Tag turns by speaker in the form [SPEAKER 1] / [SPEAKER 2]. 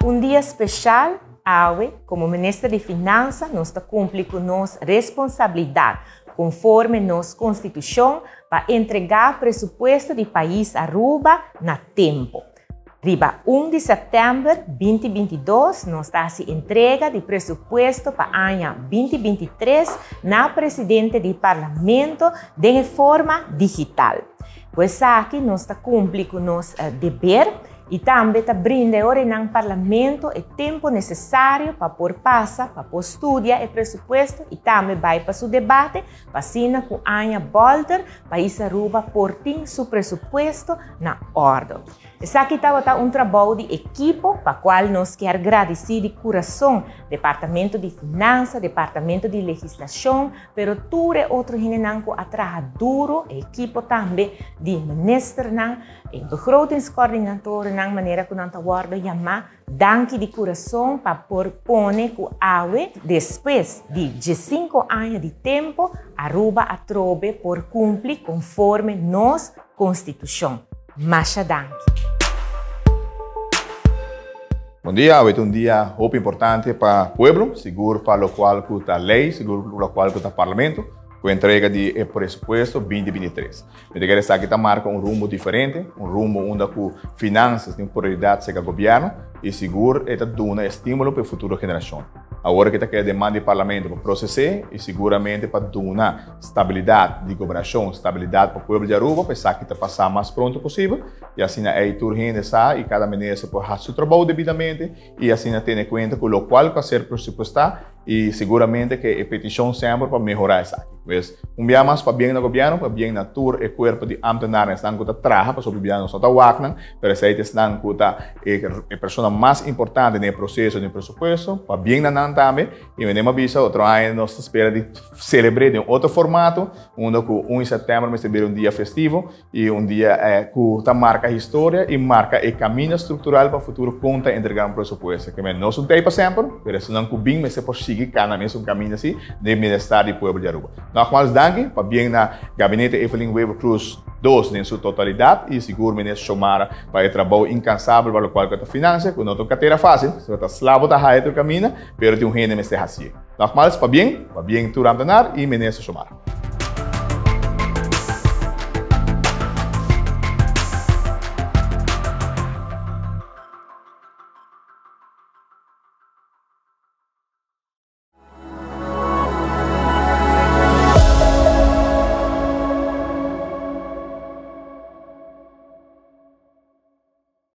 [SPEAKER 1] Un dia special, awe, como Minister di Finansa, nos ta cumpli cu nos responsabilidad conforme nos Constitucion pa entrega presupuesto di pais Aruba na tempo. Riba 1 di september 2022 nos ta haci entrega di presupuesto pa aña 2023 na Presidente di Parlamento den e forma digital. Cu esaki nos ta cumpli cu nos deber y tambe ta brinda e orenan Parlamento e tempo necesario pa por pasa, pa por studia e presupuesto y tambe bay pa su debate, pa asina cu aña bolter pais Aruba por tin su presupuesto na ordo. Esaki tabata un trabou di ekipo pa cual nos kier gradici di curason Departamento di Finansa, Departamento di Legislacion, pero tur e otro hendenan cu a traha duro, e ekipo tambe di ministernan, e begrotingscoordinatorennan manera cu nan ta wordo yama, danki di curason pa por pone cu awe, despues di diescinco aña di tempo, Aruba atrobe por cumpli conforme nos Constitucion. Masha danki.
[SPEAKER 2] Bon dia, awe ta un dia hopi importante pa pueblo, sigur pa locual cu ta ley, sigur pa locual cu ta Parlamento, cu entrega di e presupuesto 2023. Mi ta kere esaki ta marca un rumbo diferente, un rumbo unda cu finanzas tin prioridad cerca gobierno y sigur e ta duna e stimulo pa e futuro generacion. Awor aki ta keda den man di Parlamento pa procese y siguramente pa duna stabilidad di gobernacion, stabilidad pa pueblo di Aruba pa esaki ta pasa mas pronto posibel y asina ey tur hende sa y cada minister por haci su trabou debidamente y asina tene cuenta cu locual cu a ser presupuesta y seguramente cu e peticion semper pa mehora esaki. Pues, un bia mas pabien na gobierno, pabien na tur e cuerpo di ambtenaarnan, esnan cu ta traha, pasobra bia nos no ta wak nan, pero esey ta esnan cu ta e persona mas importante den e proceso di presupuesto, pabien na nan tambe, y menem a bisa otro aña nos ta spera di celebre den otro formato, unda cu 1 di september mester bira un dia festivo, Y un dia cu ta marca historia y marca e camino structural pa futuro con ta entrega un presupuesto. Ke men no es un tey pa semper, pero esunnan cu bin mester por sigui cana mesun camino asi den bienestar di pueblo di Aruba. Nogmaals danki pa bien na Gabinete Evelyn Wever-Croes dos den su totalidad y sigur Minister Xiomara pa e trabou incansabel pa locual cu ta financia, cu no ta un cartera facil, sino ta slabo ta haya tur camina, pero tin un hende mester hacié. Nogmaals pa bien, pa bien tur ambtenaar y Minister Xiomara.